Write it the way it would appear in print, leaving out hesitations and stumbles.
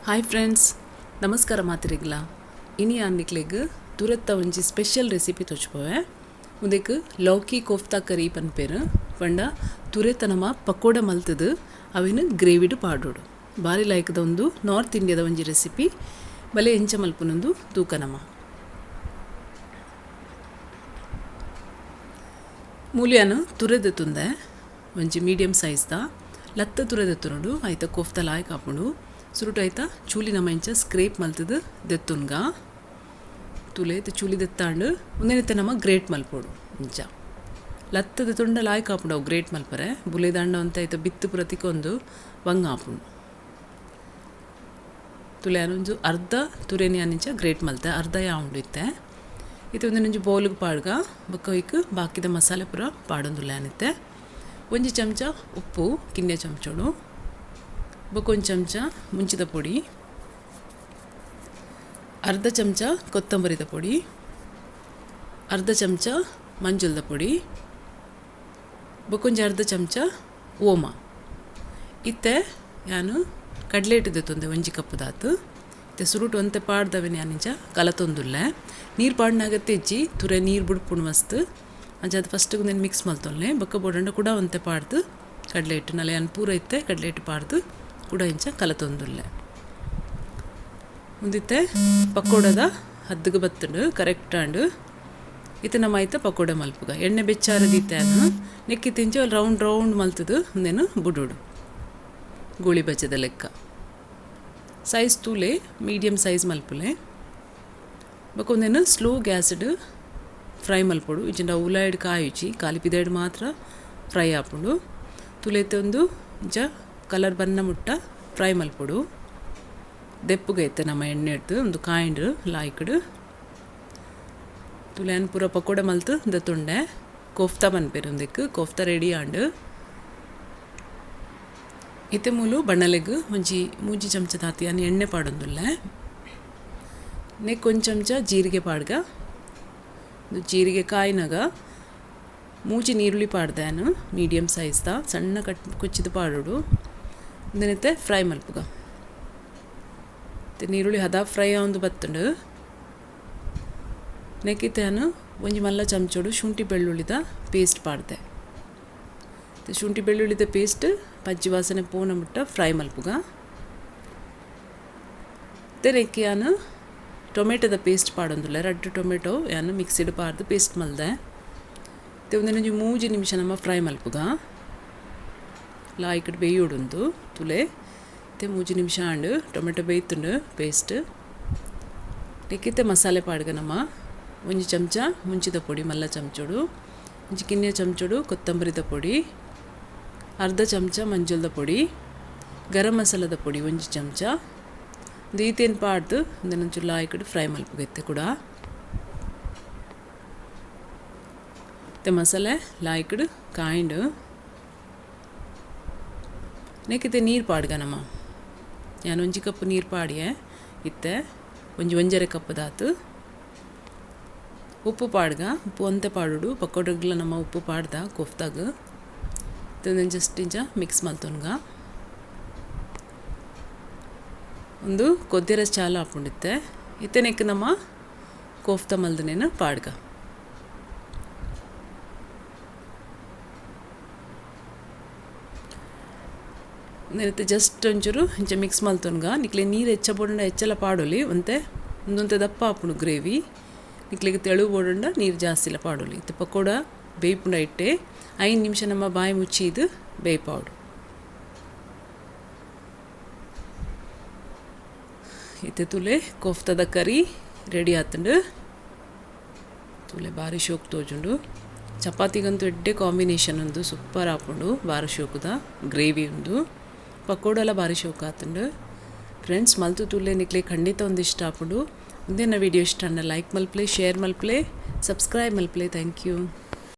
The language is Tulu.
ಹಾಯ್ ಫ್ರೆಂಡ್ಸ್, ನಮಸ್ಕಾರ ಮಾತಿರಿಗ್ಲ. ಇನಿ ಆನ್ನಿಕ್ಲೆಗ್ ತುರತ್ತ ಒಂಜಿ ಸ್ಪೆಷಲ್ ರೆಸಿಪಿ ತೋಜ್ಪವೆ. ಉಂದೆಕ್ ಲೌಕಿ ಕೋಫ್ತಾ ಕರಿ ಪನ್ಪೆರ್. ಪಂಡ ತುರೆತ ನಮ ಪಕೋಡ ಮಲ್ತದು ಅವೆನ್ ಗ್ರೇವಿಡ್ ಪಾಡೋಡು. ಬಾರಿ ಲಾಯ್ಕದ ಒಂದು ನಾರ್ತ್ ಇಂಡಿಯಾದ ಒಂಜಿ ರೆಸಿಪಿ. ಬಲೆ ಎಂಚ ಮಲ್ಪುನೊಂದು ತೂಕ ನಮ. ಮೂಲ್ಯಾನ ತುರೆದ ತುಂದೆ ಒಂಜಿ ಮೀಡಿಯಂ ಸೈಜ್ದ ಲತ್ತ ತುರೆದ ತುರುಡು ಆಯ್ತ ಕೋಫ್ತಾ ಲಾಯ್ಕ್ ಆಪುಂಡು. ಸುರುಟು ಆಯ್ತ ಚೂಲಿ ನಮ ಇಂಚ ಸ್ಕ್ರೇಪ್ ಮಲ್ತದು ದೆತ್ತುನ್ಗ ತುಲೆ ಚೂಲಿ ದೆತ್ತಾಂಡು ಉಂದೆನಿತ್ತೆ ನಮ ಗ್ರೇಟ್ ಮಲ್ಪೋಡು. ಇಂಚ ಲತ್ತದ ತುಂಡ ಲಾಯ್ಕ್ ಆಪುಂಡು ಅವು ಗ್ರೇಟ್ ಮಲ್ಪರೆ. ಬುಲೆದಾಂಡ ಅಂತ ಆಯ್ತ ಬಿತ್ತು ಪ್ರತಿಕೊಂದು ಬಂಗ ಆಪುಂಡು. ತುಲೆ ಒಂಜಿ ಅರ್ಧ ತುರೆನಿ ಇಂಚ ಗ್ರೇಟ್ ಮಲ್ತೆ, ಅರ್ಧ ಯಾವುಂಡು ಇತ್ತೆ. ಇತ್ತೆ ಒಂದೊಂಜಿ ಬೌಲ್ಗೆ ಪಾಡ್ಗ ಬೊಕ್ಕ ಇಕ್ ಬಾಕಿದ ಮಸಾಲೆ ಪೂರ ಪಾಡೊಂದುಲ್ಲ ಅನಿತ್ತೆ. ಒಂಜಿ ಚಮಚ ಉಪ್ಪು ಕಿನ್ನೆ ಚಮಚೋಡು, ಬೊಕ್ಕ ಒಂದು ಚಮಚ ಮುಂಚಿದ ಪೊಡಿ, ಅರ್ಧ ಚಮಚ ಕೊತ್ತಂಬರಿದ ಪೊಡಿ, ಅರ್ಧ ಚಮಚ ಮಂಜುಲ್ದ ಪೊಡಿ, ಬೊಕ್ಕೊಂಜಿ ಅರ್ಧ ಚಮಚ ಓಮ. ಇತ್ತೆ ಯಾನು ಕಡಲೆ ಹಿಟ್ಟು ತೊಂದೆ ಒಂಜಿ ಕಪ್ಪು ದಾತು. ಇತ್ತೆ ಸುರುಟು ಒಂತೆ ಪಾಡ್ದವೆ ಯಾನಿಂಚ ಕಲತೊಂದುಲ್ಲೆ. ನೀರು ಪಾಡ್ನಾಗ ತೆಜ್ಜಿ ತುರೆ ನೀರು ಬುಡ್ಪುಣು ಮಸ್ತ್. ಅಂಚ ಅದು ಫಸ್ಟಿಗೆ నేను ಮಿಕ್ಸ್ ಮಲ್ತೊಲ್ಲೆ. ಬೊಕ್ಕ ಬೋಡಂಡ ಕೂಡ ಒಂತೆ ಪಾಡ್ದು ಕಡಲೆ ಹಿಟ್ಟು ನಲೆ ಯಾನ್ ಪೂರ ಇತ್ತೆ ಕಡಲೆ ಹಿಟ್ಟು ಪಾಡ್ದು ಕೂಡ ಇಂಚ ಕಲತೊಂದುಲ್ಲೆ. ಉಂದಿತ್ತೆ ಪಕೋಡದ ಹದ್ದುಗು ಬತ್ತುಂಡು ಕರೆಕ್ಟ್ ಆಂಡು. ಇತ್ತೆ ನಮ್ಮ ಐತ ಪಕೋಡ ಮಲ್ಪುಗ. ಎಣ್ಣೆ ಬೆಚ್ಚಾರದೀತಾನು ನೆಕ್ಕಿ ತಿಂಚ ರೌಂಡ್ ರೌಂಡ್ ಮಲ್ತದು ಉಂದೇನು ಬುಡುಡು ಗೋಳಿ ಬಜ್ಜದ ಲೆಕ್ಕ. ಸೈಜ್ ತೂಲೆ ಮೀಡಿಯಂ ಸೈಜ್ ಮಲ್ಪುಲೆ. ಬೊಕ್ಕ ಒಂದೇನು ಸ್ಲೋ ಗ್ಯಾಸ್ಡ್ ಫ್ರೈ ಮಲ್ಪೊಡು. ಇಜ್ಜಿಂಡ ಉಲಾಯ್ಡ್ ಕಾಯುಚಿ ಕಾಲಿ ಪಿದಾಯ್ಡ್ ಮಾತ್ರ ಫ್ರೈ ಆಪುಂಡು. ತುಲೆತೆ ಒಂದು ಇಂಚ ಕಲರ್ ಬನ್ನ ಮುಟ್ಟ ಫ್ರೈ ಮಲ್ಪೊಡು. ದೆಪ್ಪುಗೆ ಇತ್ತೆ ನಮ್ಮ ಎಣ್ಣೆ ಇಡ್ದು ಒಂದು ಕಾಯಿಂಡು ಲಾಯ್ಕಡು. ತುಲೆ ಪೂರ ಪಕೋಡ ಮಲ್ತು ದೆತ್ತುಂಡೆ. ಕೋಫ್ತಾ ಪನ್ಪೆರ್ ಉಂದೆಕ್ ಕೋಫ್ತಾ ರೆಡಿ ಆಂಡು. ಇತ್ತೆ ಮೂಲು ಬಣ್ಣಲೆಗ್ ಒಂಜಿ ಮೂಜಿ ಚಮಚ ದಾತಿ ಎಣ್ಣೆ ಪಾಡೊಂದುಲ್ಲೆ. ನೆಕ್ ಒಂಜಿ ಚಮಚ ಜೀರಿಗೆ ಪಾಡ್ಗ. ಜೀರಿಗೆ ಕಾಯಿನಾಗ ಮೂಜಿ ನೀರುಳ್ಳಿ ಪಾಡ್ದಾನು ಮೀಡಿಯಂ ಸೈಜ್ದ ಸಣ್ಣ ಕಟ್ ಕೊಚ್ಚಿದ ಪಾಡೋಡು. ಉಂದೆನಿತ್ತೆ ಫ್ರೈ ಮಲ್ಪುಗ. ನೀರುಳ್ಳಿ ಹದ ಫ್ರೈ ಆವೊಂದು ಬತ್ತುಂಡು. ನೆಕ್ಕಿತ್ತೆ ಒಂಜಿ ಮಲ್ಲ ಚಮಚೋಡು ಶುಂಠಿ ಬೆಳ್ಳುಳ್ಳಿದ ಪೇಸ್ಟ್ ಪಾಡ್ದೆ. ಶುಂಠಿ ಬೆಳ್ಳುಳ್ಳಿದ ಪೇಸ್ಟ್ ಪಜ್ಜಿ ವಾಸನೆ ಪೋನ ಮುಟ್ಟ ಫ್ರೈ ಮಲ್ಪುಗ. ನೆಕ್ಕೆ ಯಾನು ಟೊಮೆಟೊದ ಪೇಸ್ಟ್ ಪಾಡೊಂದುಲ್ಲೆ. ರಡ್ಡ್ ಟೊಮೆಟೊ ಯಾನು ಮಿಕ್ಸಿಡ್ ಪಾಡ್ದು ಪೇಸ್ಟ್ ಮಲ್ದೆ. ಒಂದೊಂಜಿ ಮೂಜಿ ನಿಮಿಷ ನಮ್ಮ ಫ್ರೈ ಮಲ್ಪುಗ. ಲಾಯ್ಕಡ್ ಬೇಯೋಡುಂದು ತುಲೆ. ಇತ್ತೆ ಮೂಜಿ ನಿಮಿಷ ಆಂಡು ಟೊಮೆಟೊ ಬೇಯ್ತುಂಡು ಪೇಸ್ಟ್. ನೆಕ್ಕಿತ್ತೆ ಮಸಾಲೆ ಪಾಡ್ಗ ನಮ್ಮ. ಒಂಜಿ ಚಮಚ ಮುಂಚಿದ ಪೊಡಿ ಮಲ್ಲ ಚಮಚೋಡು, ಒಂಜಿ ಕಿನ್ನೆ ಚಮಚೋಡು ಕೊತ್ತಂಬರಿದ ಪೊಡಿ, ಅರ್ಧ ಚಮಚ ಮಂಜುಲ್ದ ಪೊಡಿ, ಗರಂ ಮಸಾಲದ ಪೊಡಿ ಒಂಜಿ ಚಮಚ. ಈತೇನು ಪಾಡ್ದು ಒಂದೊಂಚೂರು ಲಾಯ್ಕಡ್ ಫ್ರೈ ಮಲ್ಪುಗ ಇತ್ತೆ ಕೂಡ. ಇತ್ತೆ ಮಸಾಲೆ ಲಾಯ್ಕಡ್ ಕಾಯಿಂಡು. ನೆಕ್ಕಿತ್ತೆ ನೀರು ಪಾಡ್ಗ ನಮ್ಮ. ಯಾನು ಒಂಜಿ ಕಪ್ ನೀರು ಪಾಡಿಯೆ ಇತ್ತೆ ಒಂಜಿ ಒಂಜರೆ ಕಪ್ ದಾತು. ಉಪ್ಪು ಪಾಡ್ಗ. ಉಪ್ಪು ಒಂತೆ ಪಾಡೋಡು. ಪಕೋಡಗ್ಲ ನಮ್ಮ ಉಪ್ಪು ಪಾಡ್ದ ಕೋಫ್ತಾಗ. ಜಸ್ಟ್ ಇಂಚ ಮಿಕ್ಸ್ ಮಲ್ತೊನ್ಗ. ಒಂದು ಕೊದ್ದಿರ ಚಾಲ ಆಪುಂಡಿತ್ತೆ. ಇತ್ತೆ ನೆಕ್ ನಮ್ಮ ಕೋಫ್ತಾ ಮಲ್ದನೇನು ಪಾಡ್ಗ. ನೆನತೆ ಜಸ್ಟ್ ಒಂಚೂರು ಇಂಚ ಮಿಕ್ಸ್ ಮಲ್ತೊನ್ಗ. ನಿಕ್ಲೆ ನೀರು ಹೆಚ್ಚ ಬೋಡಂಡ ಹೆಚ್ಚಲ ಪಾಡೊಲಿ. ಒಂತೆ ಒಂದೊಂತೆ ದಪ್ಪ ಆಪುಂಡು ಗ್ರೇವಿ. ನಿಕ್ಲೆಗ್ ತೆಳು ಬೋಡಂಡ ನೀರು ಜಾಸ್ತಿಲ ಪಾಡೊಲಿ. ಇತ್ತೆ ಪಕೋಡ ಬೇಯ್ಪುಂಡ ಇಟ್ಟೆ 5 ನಿಮಿಷ ನಮ್ಮ ಬಾಯಿ ಮುಚ್ಚಿ ಇದು ಬೇಯ್ಪಾವಡು. ಇತ್ತೆ ತುಲೆ ಕೋಫ್ತಾದ ಕರಿ ರೆಡಿ ಆತುಂಡು. ತುಲೆ ಬಾರಿ ಶೋಕ್ ತೋಜುಂಡು. ಚಪಾತಿಗಂತೂ ಎಡ್ಡೆ ಕಾಂಬಿನೇಷನ್ ಉಂದು ಸೂಪರ್ ಆಪುಂಡು. ಬಾರಿ ಶೋಕುದ ಗ್ರೇವಿ ಉಂದು. ಪಕೋಡಲ ಬಾರಿ ಶೋಕ್ ಆತುಂಡು. ಫ್ರೆಂಡ್ಸ್ ಮಲ್ತು ತುಲೆ ನಿಕ್ಲೆ ಖಂಡಿತ ಒಂದು ಇಷ್ಟ ಆಪುಂಡು. ಉಂದೆನ ವಿಡಿಯೋ ಇಷ್ಟ ಅಂಡ ಲೈಕ್ ಮಲ್ಪ್ಲೆ, ಶೇರ್ ಮಲ್ಪ್ಲೆ, ಸಬ್ಸ್ಕ್ರೈಬ್ ಮಲ್ಪ್ಲೆ. Thank you.